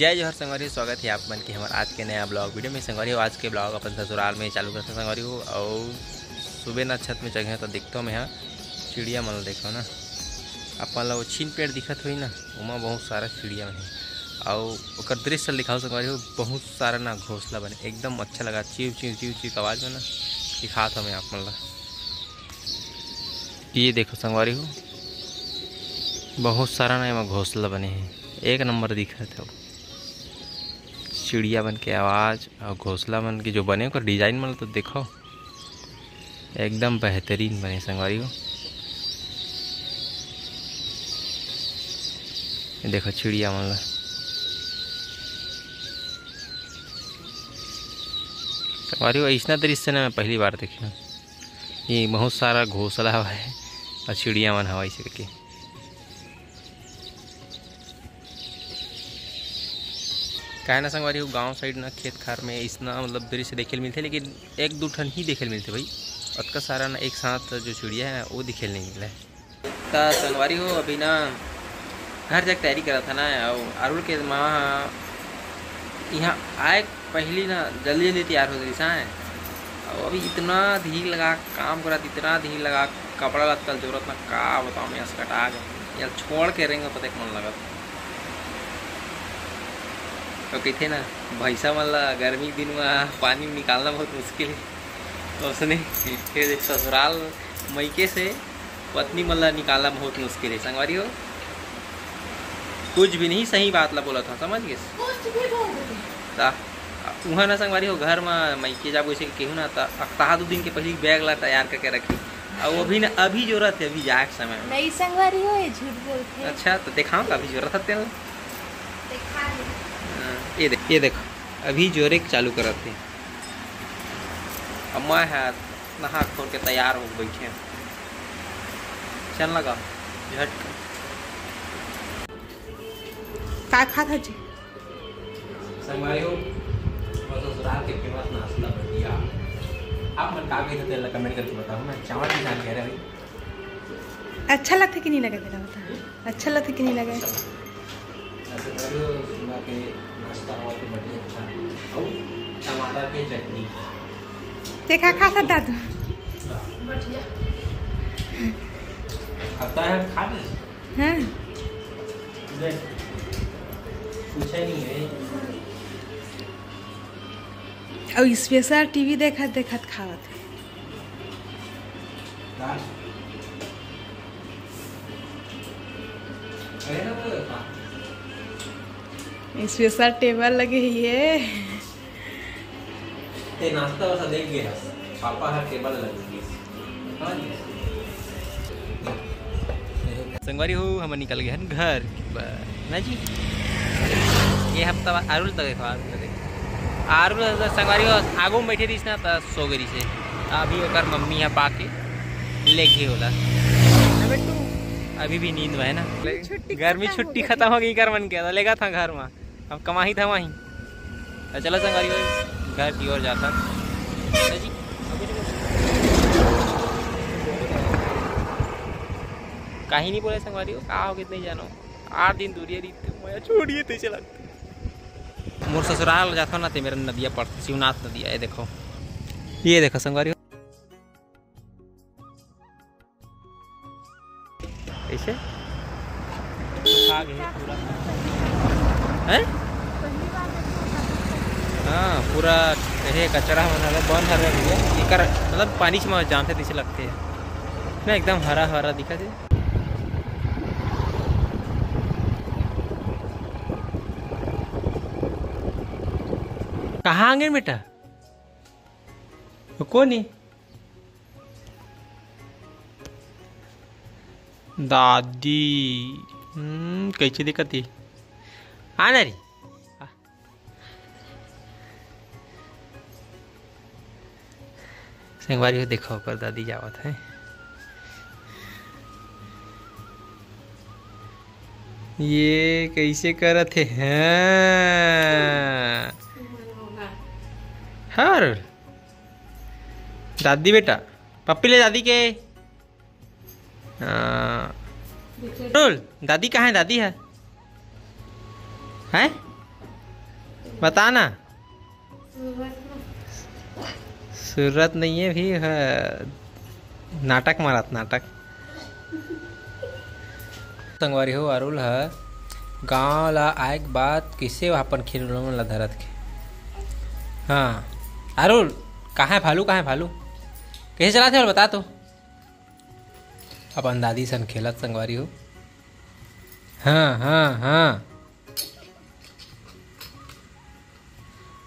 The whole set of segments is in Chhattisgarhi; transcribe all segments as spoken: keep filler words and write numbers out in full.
जय जोहार संगवारी हो, स्वागत हे आप मन के हमर आज के नया ब्लॉग वीडियो में। संगवारी हो, आज के ब्लॉग अपन ससुराल में चालू करथन संगवारी हो। अउ सुबह ना छत में चघे तो देखथों मैं हा चिड़िया मन ल, देखो ना, अपन ला वो छीन पेड़ दिखत होही ना, ओमा बहुत सारा चिड़िया मन हे। अउ ओकर दृश्य ल दिखाओ संगवारी हो, बहुत सारा ना घोंसला बने, एकदम अच्छा लगा, चिव चिव चिव चिव के आवाज में ना दिखात हवं मैं आप मन ला। ये देखो संगवारी हो, बहुत सारा ना एमा घोंसला बने हे, एक नंबर दिखत हे। चिड़िया मन के आवाज अउ घोंसला मन के जो बने ओकर डिजाइन मन ल तो देखो, एकदम बेहतरीन बने संगवारी हो। ये देखो चिड़िया मन ला संगवारी हो, अइसना दृश्य ना मैं पहली बार देखे हूँ। ये बहुत सारा घोंसला हवय अउ चिड़िया मन हवय अइसे करके। काहे ना संगवारी हो, गांव साइड ना खेत खार में अइसना मतलब दृश्य देखे ल मिलथे, लेकिन एक दू ठन ही देखे ल मिलथे भाई। अतका सारा ना एक साथ जो चिड़िया हे ना, वो दिखे ल नहीं मिले। त संगवारी हो, अभी ना घर जाके तैयारी करत हे ना, अउ अरुण के माँ ह इहाँ आए पहली ना जल्दी जल्दी तैयार हो रहिस हे। अउ अभी इतना धीर लगा काम करत, इतना धीर लगा कपड़ा लत्ता ल जोरत ना, का बताओ मैं, असकटा गे। ये छोड़ के रेंगे तो देख मन लगत। तो कहिथे ना, भैंसा मन ला गर्मी के दिन में पानी निकालना बहुत मुश्किल है। तो उसने फिर ससुराल मइके से पत्नी मन ला निकालना बहुत मुश्किल है संगवारी हो। कुछ भी नहीं, सही बात ला बोलत हंव, समझ गेस? कुछ भी बोल रहे। ता उहाँ ना संगवारी हो, घर में मइके जाबो, जैसे कि केहू ना, त अकताहा दू दिन के पहले बैग ला तैयार करके रखी। अउ अभी ना, अभी जोरत हे, अभी जाए के समय में। नहीं संगवारी हो, ये झूठ बोलथे। अच्छा, तो देखाओ का अभी जोरत हे तेल? देखा दे। हाँ, ये देख, ये देखो, अभी जोरे के चालू करत हे। अब मैं हा नहा खोर के तैयार हो बैठे। चल लगा, झट के। का खात हजी? संगवारी हो, मोर ससुराल के फेमस नाश्ता भजिया। आप मन का कहिथे तेला कमेंट करके बताओ ना। चावल के साथ कह रहे भाई। अच्छा लगथे कि नहीं लगे तेला बता? अच्छा लगथे कि नहीं लगे? अच्छा लगथे। संगवारी हो, सुबह के नाश्ता हो तो बढ़िया अच्छा। अउ टमाटर के चटनी। ते का खा सकता तू? बढ़िया। अब तो है खा ले। हाँ। पूछा नहीं है। अउ स्पेशल टीवी देखत देखत खावत हे। स्पेशल टेबल लगे हे। ते नाश्ता वास्ता देख गए हस, पापा हर टेबल लग गए। संगवारी हो, हमन निकल गए हन घर बर, ना जी। ये हफ्ता बाद आरुल तक देखो, आरुल तक देखो। आरुल संगवारी हो, आगू में बैठे रहिस ना, त सो गई से। अभी ओकर मम्मी ह पाके ले गे ओला। ना बेटू, अभी भी नींद में है ना। छुट्टी गर्मी खत्म छुट्टी हो गई। खत्म हो गई, कर मन के, त लेगा था घर में। अब कमाही था वहीं। तो चलो संगवारी हो, घर की ओर जाता। तो जी, कहीं नहीं बोले संगवारी हो, का हो कितने जानो। आठ दिन दूरिया रही थे, मैं छोड़िए थे चला। मोर ससुराल जाता ना, ते मेरा नदिया पड़ता, शिवनाथ नदिया। ये देखो, ये देखो संगवारी हो। ऐसे खा गए पूरा। हैं? हाँ, पूरा कहे कचरा मन हवे, बन हवे भैया। एकर मतलब पानी च म जामथे तइसे लगथे ना, एकदम हरा हरा दिखत हे। कहाँ आगे बेटा? कोनी? दादी, हम्म, कैसे दिखत हे? आ ना रे। आ। संगवारी हो, देखो, ओकर दादी जावत हे। ये कैसे करत हे? हाँ। हर दादी बेटा, पप्पी ले दादी के। हाँ। बोल, दादी कहाँ है? दादी है? हैं? बता ना। सूरत नहीं है भी, ह, नाटक मारत, नाटक। संगवारी हो, अरुल ह गांव ला आए के बाद किसे अपन खेलौना मन ला धरत के। हाँ, अरुल, कहाँ है भालू, कहाँ है भालू? कैसे चलाते हो, बता तो। अपन दादी सन खेलत, संगवारी हो। हाँ, हाँ, हाँ।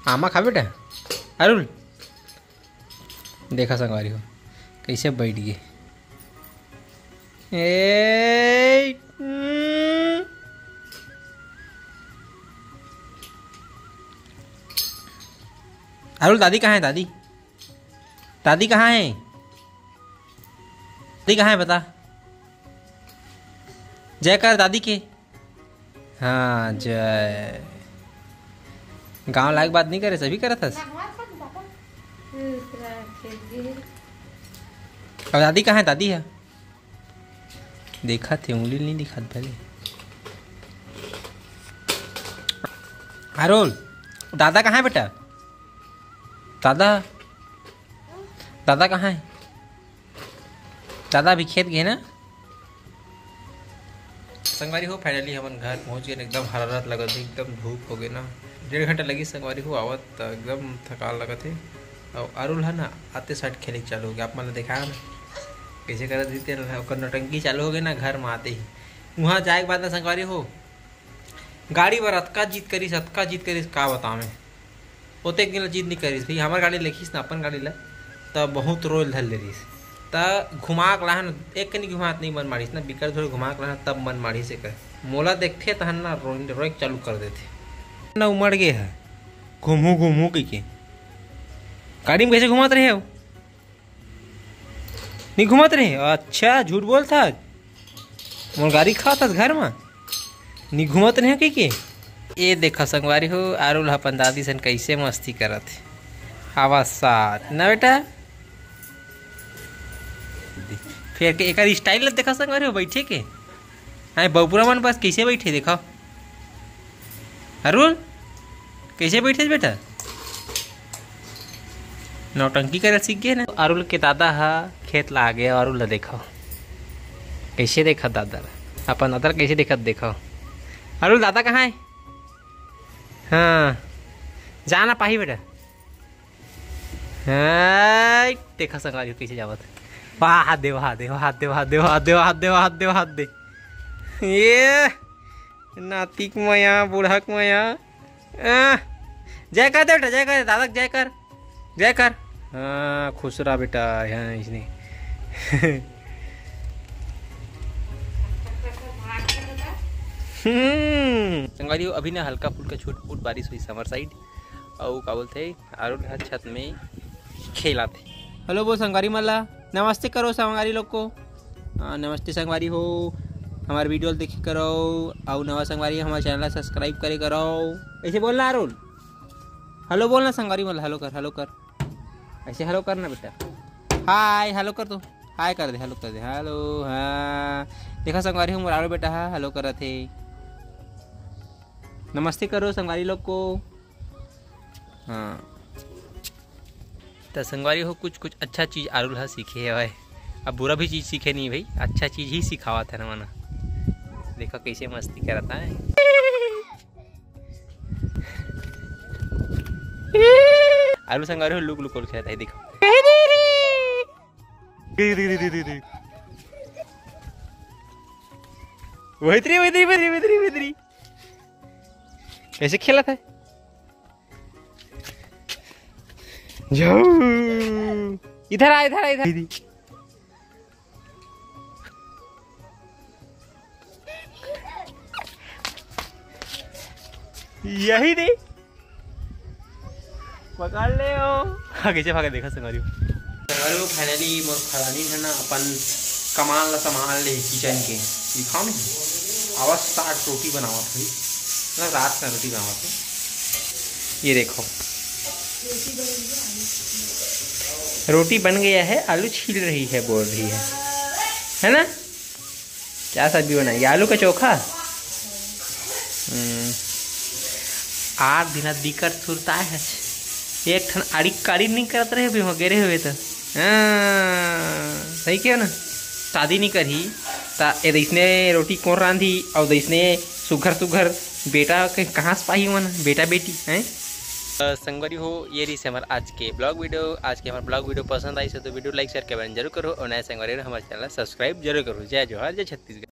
आमा खा बेटा। अरुल, देखा संगवारी हो, कैसे बैठ गए। ए, हम्म। अरुल, दादी कहाँ है, दादी? दादी कहाँ है? दादी कहाँ है, बता। जय कर दादी के। हाँ, जय। गांव लायक बात नहीं करे, सभी करत हस। अब दादी कहाँ है? दादी है, देखा थे, उंगली नहीं दिखात भले। अरुल, दादा कहाँ है बेटा? दादा, दादा कहाँ है? दादा अभी खेत गए ना। संगवारी हो, finally हमन घर पहुंच गए। एकदम हरारत लगत हे, एकदम धूप हो गए ना। डेढ़ घंटा लगी संगवारी हो आवत, त एकदम थकान लगत हे। और अरुल है ना, आते साइड खेले चालू हो गया। आप मन ला दिखाया ना, कैसे करत रहिते ना, ओकर नौटंकी चालू हो गए ना घर में आते ही। वहाँ जाए के बाद ना संगवारी हो, गाड़ी बर अतका जिद करिस, अतका जिद करिस, का बतावें। ओतेक दिन ले जिद नइ करिस भई, हमर गाड़ी लेखिस ना, अपन गाड़ी ला, त बहुत रोय ल धर ले रिहिस। त घुमा के लाहन, एक कनी घुमात नइ मन मारिस ना, बिकट थोड़े घुमा के लाहन, तब मन मारिस एकर। मोला देखथे तहन ना रोय, रोय के चालू कर देथे। ना उमड़ गे हे, घूमू घूमू कहिके। गाड़ी में कैसे घुमात रहे हो? नहीं घुमात रहे? अच्छा, झूठ बोलत हस। मोर गारी खात हस घर में। नहीं घुमात रहे कहिके। ए देखा संगवारी हो, अरुल ह अपन दादी सन कैसे मस्ती करत हे। हवा साथ ना बेटा। फेर के एकर style ल देखा संगवारी हो, बैठे के। हाँ, बबुरा मन पास कैसे बैठे, देखा। अरुल, कैसे बैठे बेटा? नौटंकी करे सीख गए ना। अरुल के दादा हा खेत ला आगे, अरुल ला देखो, कैसे देखा दादा ला, अपन दादा ला कैसे देखत देखो। अरुल, दादा कहाँ है? हाँ, जाना पाही बेटा। हाय, देखा संगवारी हो कैसे जावत हे। वाह, हाथ दे, वाह, हाथ दे, वाह, हाथ दे, वाह, हाथ दे, वाह, हाथ दे, वाह, हाथ दे, वाह, हाथ दे। ये नातिक मया, बुढ़क मया। आ, जय कर दे बेटा, जय कर दे, दादा के जय कर, जय कर। हाँ, खुश रहा बेटा, यहाँ इसने। हम्म, संगवारी हो, अभी ना हल्का फुल्का छुटपुट बारिश हुई हमर side, अउ का बोलथे, अरुण ह छत में खेलत हे। Hello बोल संगवारी मन ला, नमस्ते करो संगवारी लोग को। हाँ, नमस्ते संगवारी हो, हमारे video ल देखे करो, अउ नवा संगवारी हमारे channel ला subscribe करे करो। ऐसे बोलना अरुण, hello बोलना संगवारी मन ला, hello कर, hello कर, ऐसे hello करना बेटा। Hi, hello कर तो, hi कर दे, hello कर दे, hello। हाँ, देखा संगवारी हो, मोर अरुण बेटा हा hello करत हे। नमस्ते करो संगवारी लोग को। हाँ, त संगवारी हो, कुछ कुछ अच्छा चीज अरुल ह सीखे हवय। अब बुरा भी चीज सीखे नहीं भाई, अच्छा चीज ही सिखावत है ना मना। देखो कैसे मस्ती करता है। अरुल संगवारी हो, लुक लुक खेलता है, देखो। वही तरी, वही तरी, वही तरी, वही तरी, वही तरी। कैसे खेलत है? जाऊ। इधर आ, इधर आ, इधर। दीदी। यही दे। पकड़ ले ओ। हाँ, कैसे भागे देखा संगवारी हो। संगवारी हो, finally मोर खरानी है ना, अपन कमाल ला संभाल ले kitchen के। दिखाओ ना, आवाज start रोटी बनावत हुई, मतलब रात में रोटी बनावत हुई। ये देखो, रोटी बन गया है, आलू छील रही है, बोल रही है, है ना? क्या सब्जी बनाई? आलू का चोखा। हम्म। आठ दिन बिकट सुरताए हच। एक ठन आड़ी काड़ी नहीं करत रहे बे, वहाँ गे रहे हुए तो। हाँ, सही कहे ना? शादी नहीं करही, ता ए दइसने रोटी कोन रांधी, अउ दइसने सुघर सुघर बेटा के कहाँ से पाही मन, बेटा बेटी, हैं? अ, संगवारी हो, ये रहिस हमर आज के ब्लॉग वीडियो। आज के हमर ब्लॉग वीडियो पसंद आइस हे तो वीडियो लाइक, शेयर, कमेंट जरूर करो, अउ नया संगवारी हो, हमर चैनल सब्सक्राइब जरूर करो। जय जोहार, जय छत्तीसगढ़।